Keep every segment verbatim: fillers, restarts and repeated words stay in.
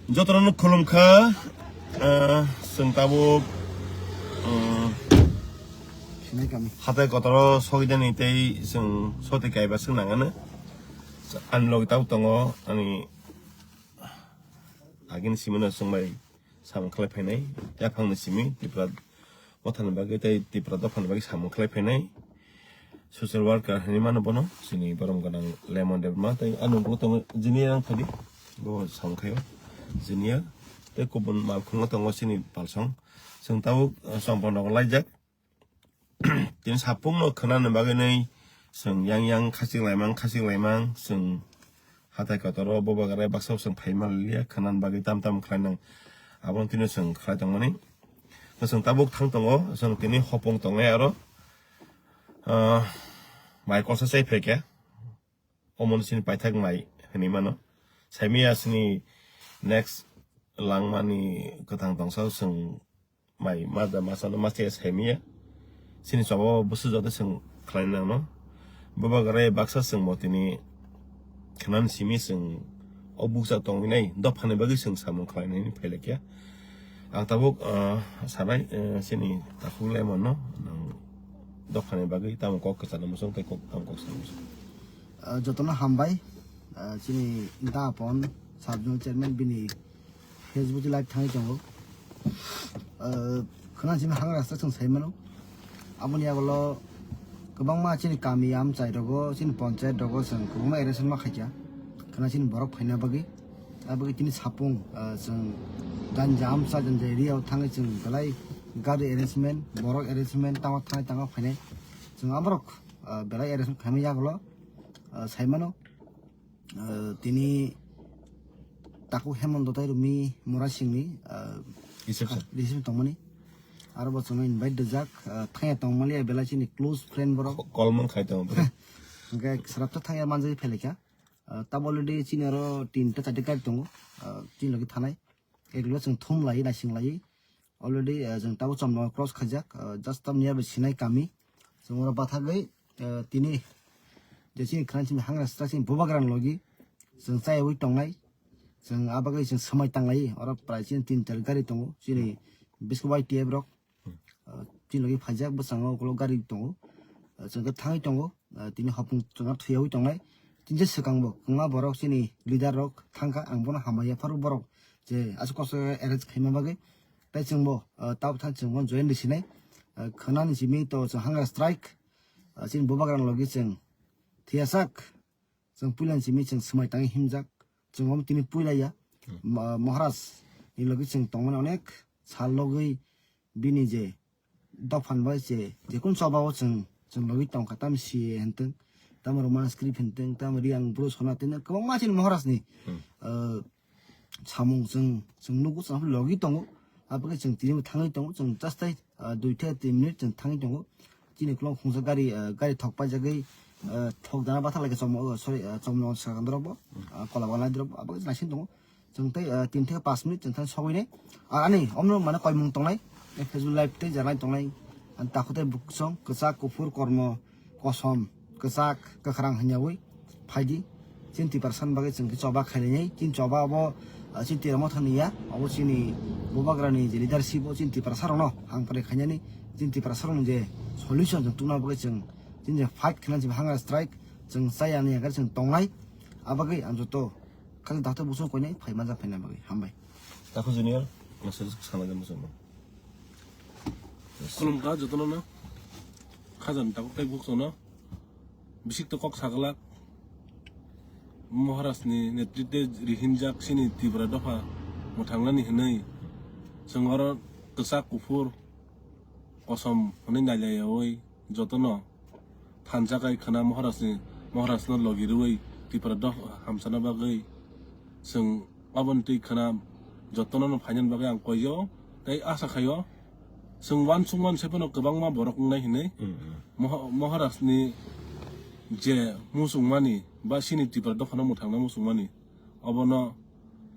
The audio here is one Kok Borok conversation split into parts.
Jotono khulumkha, eh, chwng tabuk, eh, Sinai kami. Hatai kotoro sogidani tei chwng soti kaiba chwng nangano. Ani logi tabuk tongo, ani agini simino chwng bai samung khlai phainai, yaphangni simi Tripura mothani bagwi tei Tripura dophani bagwi samung khlai phainai. Social worker hinwi mano bono, chini borom gwnang Lemon Debbarma tei ano bo tongo jini yang thadi, bo samung khaio. Jini ya tei kubun malkhungo tongo chini palsong. Chwng tabuk, eh, Chomponok laijak. Tini sapungno khwnani bagwi nai chwng yang yang khachik laimang, khachik laimang, chwng hatai kotoro boba gare baksa chwng phaima liya khwnani bagwi tam tam khlainang. Abono tini chwng khlai tongmani. Chwng tabuk thang tongo, chwng tini hopung tongnai aro, ah, mai kosa chai phaikha. Omo chini paithak mai hinwi mano. Saimaya chini next langmani kwthang tongsa chwng mai mada masano mache saimaya. Chini choba bwswk joto chwng khlaina nangno. Boba gare baksa chwng bo tini khwnani simi chwng o bukcha tongwi nai dophani bagwi chwng samung khlainani phailaikya. Ang tabuk, ah, sanai, eh, chini takhuk Lemonno nang dophani bagwi tamo kok kwchana muchung tei kok tamo kok sana muchung. Ah, jotono hambai, ah, chini da apon sub zonal chairman bini Facebook live thangwi tongo. Ah, khwna chini hangra rasta chwng sai mano. Aboni yagulo kwbangma chini kami amchai rogo, chini panchayat rogo chwng kwbangma arrangement ma khaikha. Khwna chini borok phaina bagwi. Aboni tini sapung, ah, chwng ganja amsa ganja area o thangwi chwng belai gari arrangement, borok arrangement tamo thangwi tangma phainai. Chwng aborok, ah, belai arrangement khaima yagulo, ah, sai mano. Ah, tini takhuk Hemon Dotai Rumi Murasingni, ah, reception. Reception tongmani. Aro bo chwngno invite rijak, ah, thangya tongmaliya belai chini close friend borok. Ko-, call man khai tongo borok. Hwnkhe srapta thangya manjagwi phailaikha. Ah, tabo already chini aro tinta charta gari tongo. Ah, chini logi thanai. Eklo chwng thum lai, naising lai. Already, ah, chwng tabo chomno cross khaijak, ah, just tamni abo sinai kami. Chwng oro bathagwi, ah, tini je chini khwna chini hangra stra chini bubagrani logi chwng chaywi tongnai. Chwng abagwi chwng swmai tanglai. Oro prai chini tin tar gari tongo. Chini biskit Y T F rok, ah, chini logi phaijak bwskango ukulok gari tongo. Ah, chwng khe thangwi tongo. Ah, tini hopung chwng thwiyawi tongnai. Tini je swkang bo kwbangma borok chini leader rok thangkha, ang bono hambai yapharo borok je aswk kosto arrange khaima bagwi. Tai chwngbo, ah, tabuk thang chwngbo join risinai. Ah, khwnani simi to chwng hunger strike. Ah, chini bubagrani logi chwng thiyasak. Chwng puilani simi chwng swmai tangwi himjak. Chwng omo tini puilaiya. Ma-, Maharaj ni logi chwng tongmani onek sal logwi bini je dophani bai se, jekun choba o chwng, chwng logwi tongkha, tamo C A A hwntwng, tamo Roman script hwntwng, tamo Riang Bru Sona tini kwbangma chini Maharaj ni, ah, samung chwng, chwng nugo, chwng logwi tongo, aboni chwng tini thangwi tongo, chwng just tai, ah, dui thai tin minute chwng thangwi tongo. Chini ukulok khungsa gari, ah, gari thok paijagwi, ah, thok dana bathar lai khe chomno, oh, sorry, ah, chomno sakandorok bo, ah, kola bagan lai drop, aboni naising tongo. Chwng tei, ah, tin theke paanch minute chwng thang sogwi nai. Ah, ani omno mane koimung tongnai. Eh, Facebook live tei janai tongnai. Ani takhuk tei bukhuk song kwchak, kuphur, kormo, kosom, kwchak, kwkhwrang hwnyaui phaidi. Chini Tiprasani bagwi chwng khe choba khainai. Chini choba abo, ah, chini Tipra Motha ni ya. Abo chini bubagrani je leadership o chini Tiprasa rokno hang pore khainani. Chini Tiprasa rokni je solution chwng tungna bagwi chwng chini je fight khainani chini hunger strike chwng chaya ni yagar chwng tongnai. Abagwi ang joto Khali daktor busong koinai phai manja phaina bagwi. Hambai. Takhuk Junior, message sana jam busong. Khulumkha jotono no. Khajani takhuk tei bukhuk no. Bisik to kok saglak. Maharaj ni netritwe rihinjak chini Tripura dopha mwthangnani hinwi. Chwng oro kwchak kuphur kosom hwnwi nailayawi jotono thansa kai khwna Maharajni, Maharajno logi rwui Tripura dopha hamsana bagwi chwng aboni twi khwna jotono phainani bagwi ang koiyo tei asa khaio chwng uansukmani se phano kwbangma borok wngnai hinwi. Moha-, Maharajni je muchungmani ba chini Tripura dophano mwthangna muchungmani obono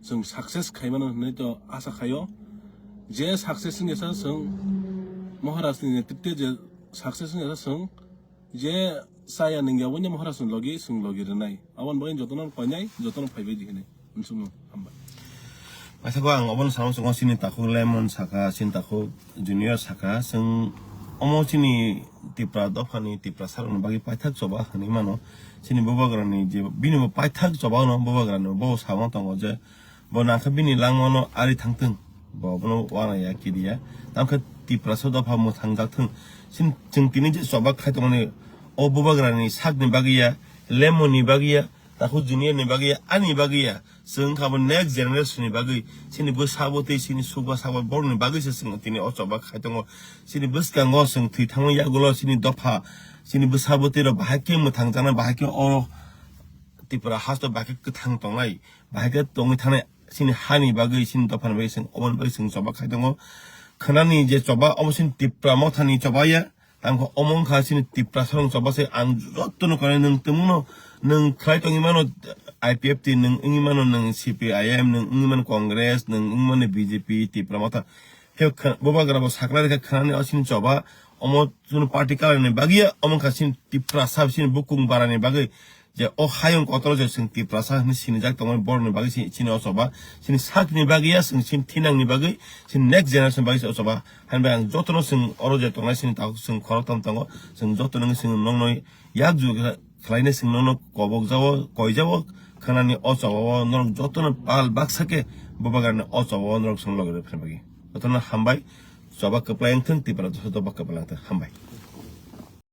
chwng success khaimano hinwi to asa khaio. Je success wngya sa chwng Maharajni netritwe je success wngya sa chwng je chaya nungya wngya Maharajni logi chwng logi rwnai. Aboni bagwi jotono koinai, jotono phaibai di hinwi. Unsukno hambai. Paithakgo ang obono samo chwng chini takhuk Lemon sakha, chini takhuk Junior sakha, chwng omo chini Tipra dophani Tiprasarokni bagwi paithak choba hwnwi mano. Chini bubagrani je bini bo paithak choba hwno, bubagrani bo samo tongo je bo nangkhe bini langmano ari thangtwng, bo bono uanaya kiriya. Tamkhe Tiprasa dopha mwthang jakthwng. Chini, chwng tini je choba khai tongmani o bubagrani sakni bagwi ya, Lemonni bagwi ya, takhuk Juniorni bagwi ya, ani bagwi ya. Chwng wngkha bo next generation ni bagwi, chini bwsa bwtwi, chini suba saba borokni bagwi se chwng tini o choba khai tongo. Chini bwskango chwng thwi thangma yagulo chini dopha, chini bwsa bwtwi rok bahai khe mwthang jaknai, bahai khe o Tipra hasto bahai khe kwthang tongnai, bahai khe tongwi thangnai chini hani bagwi, chini dophani bagwi chwng oboni bagwi chwng choba khai tongo. Khwnani je choba omo chini Tipra mothani choba ya. Tamo khe omo wngkha chini Tiprasarokni choba se, ang jotono kare nwng tongmano, nwng khlai tongwi mano I P F T, nwng wngwi mano nwng C P I M, nwng wngwi mano Congress, nwng wngwi mano B J P, Tipra Motha. Khe kha-, bubagra bo sakla rikha khwnani o chini choba, omo chini party kalarni bagwi ya, omo wngkha chini Tiprasa chini bukung barani bagwi. Je o hayung kotor je chwng Tiprasa hinwi sinijak tongmani borokni bagwi si-, chini o choba, chini sakni bagwi ya, chwng chini thinangni bagwi, chini next generation bagwi se o choba. Hain bai ang jotono chwng oro je tongnai chini takhuk chwng khoroktham tongo, chwng jotono wngwi chwng nokno yakju khlainai chwng nokno kobok jao, koi jao, khwnani o choba o norok jotono pal baksa khe bubagrani o choba o norok chwng logi rw phai bagwi. Jotono hambai, choba kwplai wngthwng, Tipra joto doba kwplai wngthwng, hambai.